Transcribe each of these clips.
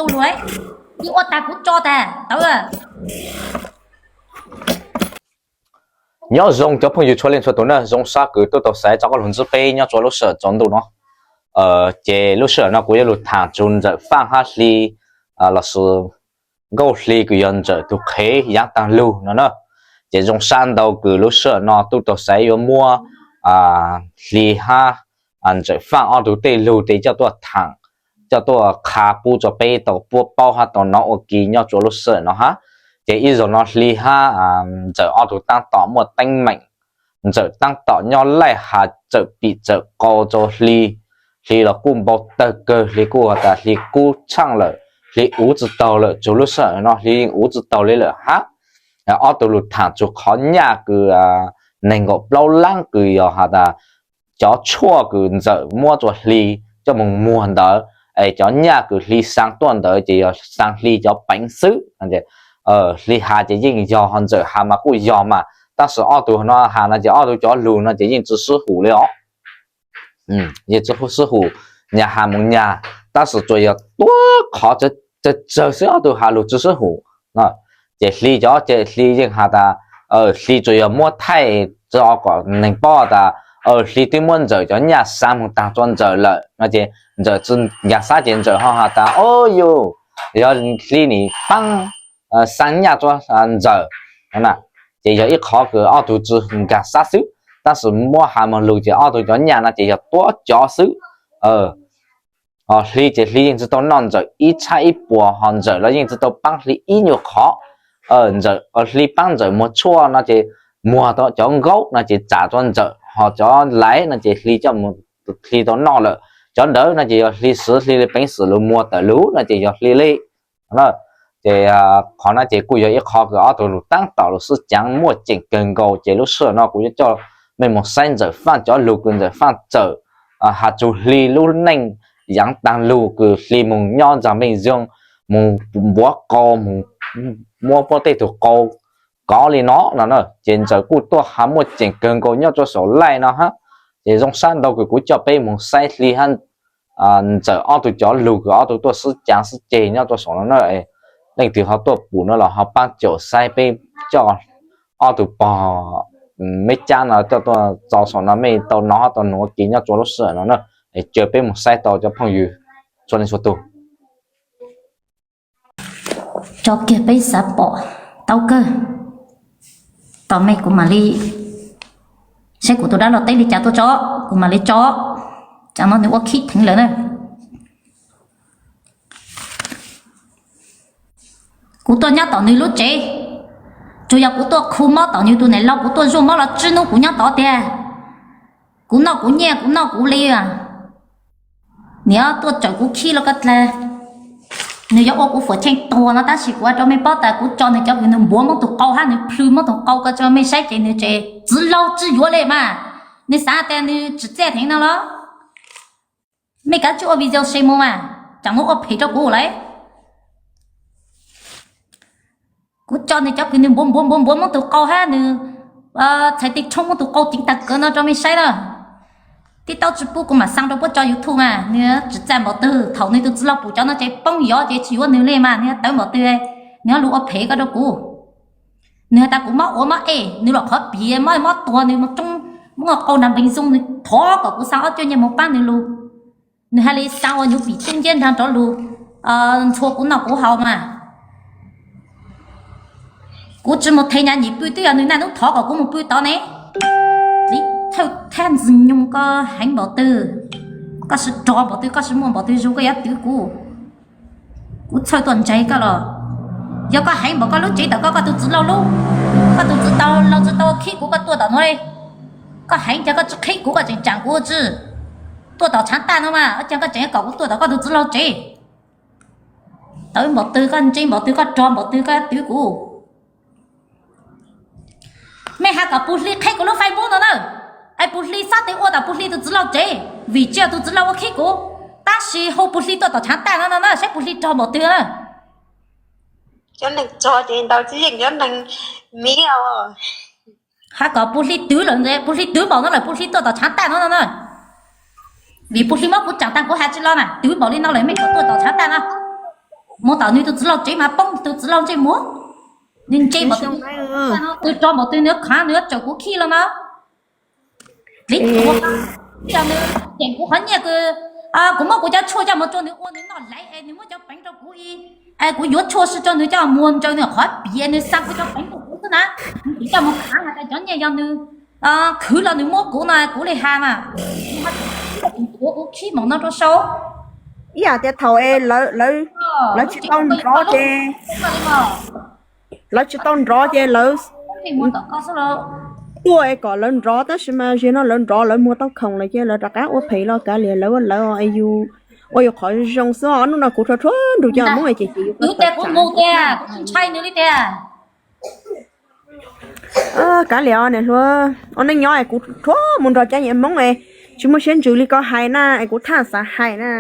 tu lug, ib ua tag kuv tso tag tawv. Nyob zoo cov phooj ywg txhua leej txhua tus na, zoo sab kws tuaj tau xaiv tso koj lug ntsib peb nyob rua lub sij hawm tsaus ntuj no. Ces lub sij hawm no kuv yuav lug thaam txug Ntxawm Faaj hab Hli, lossis Nkauj Hli kws yog Ntxawm tug qhev yaav taag lug no na. Ces zoo sab ntau kws lub sij hawm no tuaj tau xaiv yuav muab Hli hab Ntxawm Faaj ob tug tej lug tes coj tuaj thaam, coj tuaj qha pub rua peb tau puab paub hab tau nov ua ke nyob rua lub sij hawm no hab. Ces ib zaug no Hli hab Ntxawm ob tug taab tom muaj teeb meem, Ntxawm taab tom nyob laij has txawm pim txawm qau rua Hli. Hli los kuj npau tawg kawg, Hli kuj has tas Hli kub tshaaj lawm, Hli uv tsi taug lawm, txug lub sij hawm no Hli yeej uv tsi taug li lawm hab. Ob tug lug thaam txug qhov nyaj kws neeg nkaum plaub laab kws yog has tas cov tshuaj kws Ntxawm muab rua Hli coj moog muag ntawd, es cov nyaj kws Hli xaa tuaj ntawd ces yog xaa Hli cov peev xwb. Hli has ces yeej yog, ho Ntxawm has mas kuj yog mas, tab sis ob tug no has no ces ob tug cov lug no ces yeej tsi sib hum li os. Yeej tsi sib hum, nyag has moog nyag, tab sis tsuas yog tuab qhov tsawg tsawg xwb ob tug has lug tsi sib hum. Ces Hli cov ces Hli yeej has tas, Hli tsuas yog muab thaij tso kom neeg paub tas Hli twb muab Ntxawm cov nyaj xaa moog taag rua Ntxawm lawm no ces Ntxawm tsi nkaag xab ces Ntxawm ho has tas, o yus, yog Hli nim paab xaa nyaj rua Ntxawm no na. Ces yog ib qhov kws ob tug tsi nkaag xab xwb, tab sis muab has moog lug ces ob tug cov nyaj no ces yog tuab cov xwb. Hli ces Hli yeej tsi tau noj Ntxawm ib txhab ib puas, ho Ntxawm los yeej tsi tau paab Hli ib nyuag qhov. Ntxawm, Hli paab Ntxawm muag tshuaj no ces muag tau cov nkaub no ces tsam rua Ntxawm, ho cov laiv no ces Hli coj, Hli tau noj lawm. Cov ntawd no ces yog Hli swv Hli li peev xwm lug muag tawm lug no ces yog Hli li. Ces qhov no ces kuj yog ib qhov kws ob tug lug taab tom lug sib caav muaj ceem kawg nkaus. Ces lub sij hawm no kuv yuav coj mej moog saib Ntxawm Faaj cov lug kws Ntxawm Faaj txawm has txug Hli lub neej yaav taag lug kws Hli moog nyob nraag npeej zoo, moog npuav qau, moog muab puab tej tug qau kov li no no na. Ces Ntxawm kuj tuaj has muaj ceem kawg nkaus nyob rua saum laij no hab. Ces zoo sab ntau kws kuv coj peb moog saib Hli hab Ntxawm ob tug cov lug kws ob tug tuaj sib caav sib ceg nyob rua saum no na. Leej twg ho tuaj pum no los ho paab caum saib peb coj ob tug pog meb cab no coj tuaj tso saum no mej tau nov tau nuav kis nyob rua lub sij hawm no na. Caw peb moog saib tau cov phooj ywg txhua leej txhua tug. Tso kiag peb xav pom tau kawg. Tos mej kuv mam li saib kuv tus dab laug teb li cas tuaj tso, kuv mam li tso. Tsam no nws ua khib theev lawm na. Kuv tuaj nyob tom nws lub tsev, tsuas yog kuv tuaj khu mob tom nws tus niam laug, kuv tuaj zuaj mob los tsib hnub kuv nyob tod tiag. Kuv noj kuv nyiaj, kuv noj kuv li. Niam tuaj tsawm kuv khib los koj dlag. Nws yuav ua kuv fuam cheej tuag no tab sis kuv ua rau mej paub tas kuv tso nws cov kws nws npuav moob tug qau hab nws plhws moob tug qau ko tso mej saib ces nws tseem txiv laug tsi yuav li mas. Nws xav tias nws tsim txiaj heev no los. Mej kav tsij ua video se mus mas, tsam no ua phem rau kuv lawm. Kuv tso nws cov kws nws npuav npuav npuav npuav moob tug qau hab nws txhais tes tshoob moob tug qau ceev tag kawg no rau mej saib na. Tib taub tsi pub kuv mam xaa rau puab tso YouTube mas, nws tsim txiaj npaum twg. Thaum nws tus txiv laug pum cov no ces poob yov ces tsi yuav nws li mas, nws tawv npaum twg, nws lug ua phem ko rau kuv. Nws has tas kuv mob ua mob ej, nws los qhov pim mob mob tuag, nws mus tsoob moob qau nraag npeev zoo, nws thov kom kuv xaa ob cuab nyiaj mus paab nws lug. Nws hais li xaa ua nyuv pim tub nciab nraag rov lug ntxhua kuv noj kuv haus mas. Kuv tsi mus them nyam nyem pw twb yog nws naj nub thov kom kuv mus pw tod ne. Li thawj thaj ntxwg nyoog, koj heev npaum twg, koj sib rog npaum twg, koj sib muaj npaum twg zug koj yuav twv kuv. Kuv txhawj tuaj ntseg koj los. Yog koj heev npaum koj lub tsev tawm koj, koj tus txiv laug lub, koj tus txiv laug tsi tau khib kuv koj tuaj tom nuav li. Koj heev ces koj tsi khib kuv, koj tseem tsaam kuv tsi. Tuaj tom tshaav taj no mas, ua caag koj tseem kom kuv tuaj tom koj tus txiv laug tsev. Tawv npaum twg koj ntse npaum twg, koj rog npaum twg koj twv kuv. Mej has kom Pug Hli qheb kuv lub Facebook no na. Es Pug Hli xav tes ua tom Pug Hli tus txiv laug tsev, vim tsi yog tus txiv laug ua khib kuv. Tab sis hu Pug Hli tuaj tom tshaav taj no no na, saib Pug Hli rog npaum twg na. Cov neeg rog ces ntaus tsis yeej cov neeg miv. Has kom Pug Hli twv lawm, Pug Hli twv npaum no lawm Pug Hli tuaj tom tshaav taj no no na. Vim Pug Hli muab kuv tsaam taag kuv has tsis los na, twv npaum li no lawm mej kom tuaj tom tshaav taj no. Mus tom nws tus txiv laug tsev mas poob tus txiv laug ntsej muag. Nws ntse npaum twg, twg rog npaum twg nws khav nws yuav tsawm kuv khib los mas. Li tuag, nws cem kuv qhov nyiaj, kuv muab kuv cov tshuaj coj mus rau nws ua nws noj laiv es nws muab cov peev rau kuv i, es kuv yuav tshuaj sim rau nws coj muag ntsaws nws qhov piv es nws xa kuv cov peev rau kuv xwb na. Nws tsis coj mus khav has tas cov nyiaj yog nws khwv los nws muab kuv no kuv li has mas. Tuav kuv khib moos no rau sau. Ib yam tias thaum es lawv tsis tau nrov ces, lawv tsis tau nrov ces lawv tuaj es kom lawv nrov tab sis mas zaum no lawv nrov lawv muag tau khoom lawm ces lawv rov qab ua phem los kav liam lawv ua lawv es yus ua yus qhov zoo xwb os. Hnub no kuv rhuav rhuav nrug cov Hmoob ces ces yus tes kuv mus tias kuv tsis ntshai nws li tias. Kav liam os niam hluas, ua neej nyob es kuv rhuav mus nrog cov niag Hmoob es tsis muaj siab ntsws li koj hais na es kuv thaj xav hais na.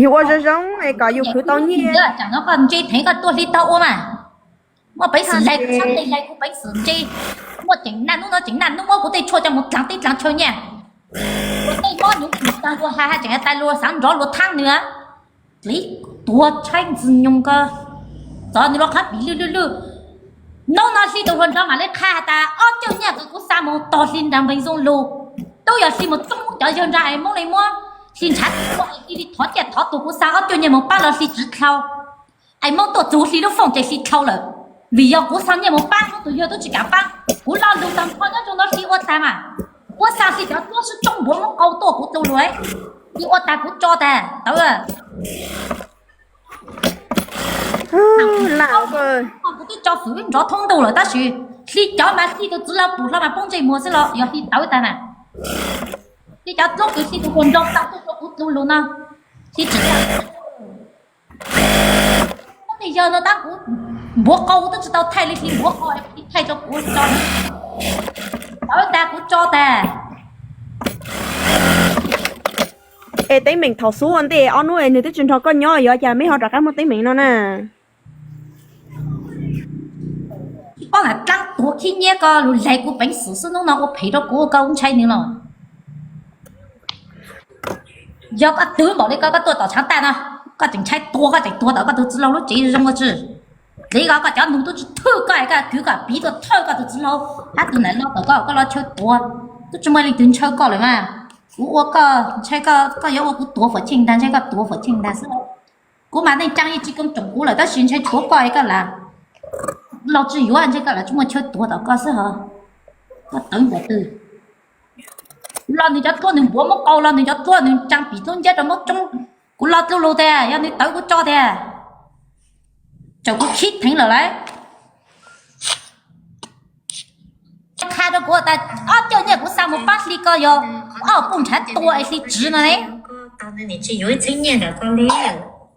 Yus ua zoo zoo es kom yus khwv tau nyiaj. Tam no koj ntse theev koj tuaj hli tau ua mas. Muaj peev xwm lais kuv sab tes lais kuv peev xwm ntse. Muaj ceem naj hnub no ceem naj hnub muab kuv tej tshuaj coj mus dlaag teb dlaag chaw nyiaj. Ua tej mob nyoov tag luag has has tseem tas luag xav nrov luag thaab nws. Li tuag tshaib ntxwg nyoog ko. Txov nws lub qhov pim lwj lwj lwj. Hnub no hli tus hluas nraug mam li qha has tas ob coj nyiaj kws kuv xa mus tog hli nraag npeeg zoo lug, tub yog hli mus tsoob cov yawg nraag es Hmoob li muab hli ntshav tua es hli li thov ciaj thov tuag kuv xa ob coj nyiaj mus pab los hli tsis dlhau. Es Hmoob tuaj txug hli lub fooj ces hli dlhau lawm, vim yog kuv xa nyiaj mus pab Hmoob tus yawg tub tsis kam pab. Kuv lo lug tag nrho nyob rau no hli ua tag mas. Kuv xa hli cov tuab sib tsoob npuav Hmoob qau tuaj kuv tu lug, hli ua tag kuv tso tag tawv. Kuv twb tso fwm nrov thoob ntuj lawm tab sis hli cov mas hli tus txiv laug pum hlo mas poob ntsej muag xwb los yog hli tawv tag na. Hli cov dluab kws hli tus hluas nraug xa tuaj rau kuv tu lug no, hli tsis tau. Tej yawg no tab kuv npuav qau kuv twb tsis tau thaij li hli npuav qau hli thaij rau kuv tso. Tawv tag kuv tso tag. Es teeb meem thaum xub ua ntej ob hnub es nws twb tsis nrog koj nyob yuav cas meb ho rov qab muaj teeb meem no na? Tsis paub hais dlaab tuag khib nyiab ko lug lais kuv peev xwm xwb hnub no ua phem rau kuv ua koj ntshai nws los. Yog koj twv npaum li ko koj tuaj tom tshaav tag no, koj tseem ntshai tuag koj tseem tuag tom koj tus txiv laug lub tsev zoo ua tsi? Dliv ko koj cov nug tub tsis thwj koj es koj kwv koj piv tuaj thawj koj tus txiv laug hab tus nam no kom koj, koj los chaw tuav. Tub tsis muaj leej twg ntshaw koj lawm mas. Kuv ua koj ntshai koj, koj yuav ua kuv tuav fuam cheej ntag, ntshai koj tuav fuam cheej ntag xwb. Kuv mas neej tsaa yeej tsis koo tsoom kuv lawm tab sis ntshai tshuav koj es koj lam los tsis yuav, ntshai koj lam tsis muaj chaw tuav tom koj xwb hos. Koj tawv npaum twg? Los nws cov dluab nws npuav muab qau los nws cov dluab nws tsaa pim dlub nciab rau muab tsoob. Kuv lo dlub lug tiag, yog nws tawv kuv tso tiag. Tsaum kuv khib theev lawm lauj. Qha rau kuv tas ob coj nyiaj kuv xa mus pab hli ko yog ob puj ntshav tua es hli tsiv no ne.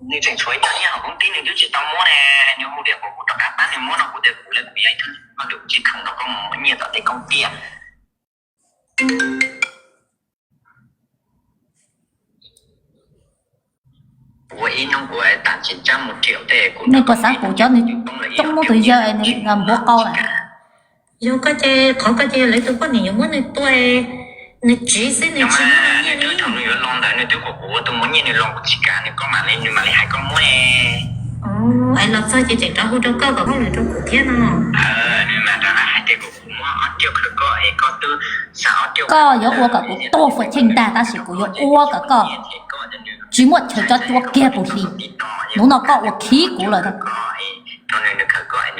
Nws tseem tshuav ib co nyiaj hauv koob tib nws twb tsis tau muab ne, nws hu tias kom kuv rov qab pab nws muab no kuv tias kuv lawv kuv yog ib tug hauj lwm tsis khoom rau koj mus muab nyiaj tom tej koob tiag. Ua ib hnub kuv tam tsis tsab mus riam tej kuv, nej puas xav pum cov nws coob muab tus yawg nws npuav qau lawm? Yog koj ces qhov koj ces lawv tus poj niam yuav muab nws tua, nws tsiv xwb nws tsis muab nyiaj li. Thaum nws yuav los ntawd nws twb kom kuv ua tus muab nyiaj nws los kuv tsis kam nws, koj mam li, nws mam li hais koj muab. Es los txog ces tseem rov hu rau koj kom koj lwm rau kuv thiab no. Nws mam rov qab hais tias kom kuv muab ob coj khaws koj es koj twb xa ob coj. Koj yuav ua kom kuv tuag fuam cheej ntag tab sis kuv yuav ua kom koj tsis muaj chaw tso cua kiag pum hli. Hnub no koj ua khib kuv lawm.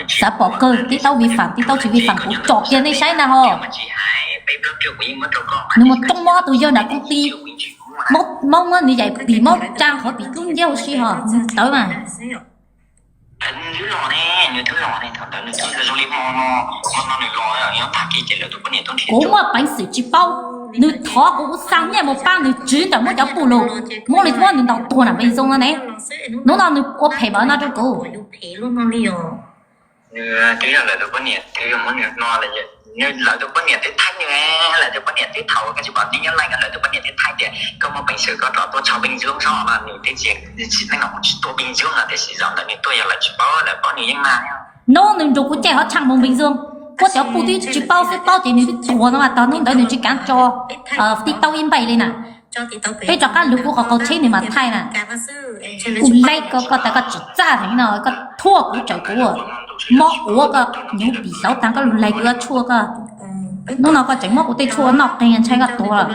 Xav pom kawg, tib taub vi fam tib taub tsis vi fam kuv tsom kiag nej saib ntag hos. Nws mus tsoob mob tus yawg nram koob tij, mob muab nws yaim pim mob tsaa qhov pim dlub nciab huv si hos tawv mas. Kuv muaj peev xwm tsis paub, nws thov kuv, kuv xa nyiaj mus pab nws tsiv ntawm muab cov puj lug, muab li muab nws ntaus tuag nram npe zoo no ne. Hnub no nws ua phem npaum no rau kuv. Nws twb yog lawv tus poj niam twb yog muab nws no, nws lawv tus poj niam twb thaij nws, lawv tus poj niam twb thaum koj tsis pom nws nyob Leej lawv tus poj niam twb thaij tias koj muaj peev xwm koj rov tuaj tshau Npeej Ntxwg xwb los nws twb tsis, tsis thaij no kuv tsis tua Npeej Ntxwg no tiam sis zaum ntawd nws tuaj yog lawv tsis paub, lawv paub nws yeej mag. Hnub nws nrug kuv caij hov tshaj mus Npeej Ntxwg, puab cov puj twb tsis paub xwb paub ces nws twb tuag no mas tog hnub ntawd nws tsis kav tso tib taub ib npaij li na. Peb rov qab lug kuv qhov qaum tsheb nws mas thaij na. Kuv laig koj, koj tas koj tsis txaj heev no, koj thuaj kuv tsawm kuv mob ua koj nyuv pim hlauv taag, koj lug laig kuv tshuaj koj. Nub no koj tseem muab kuv tej tshuaj noj qeeg ntshai koj tuag lawm.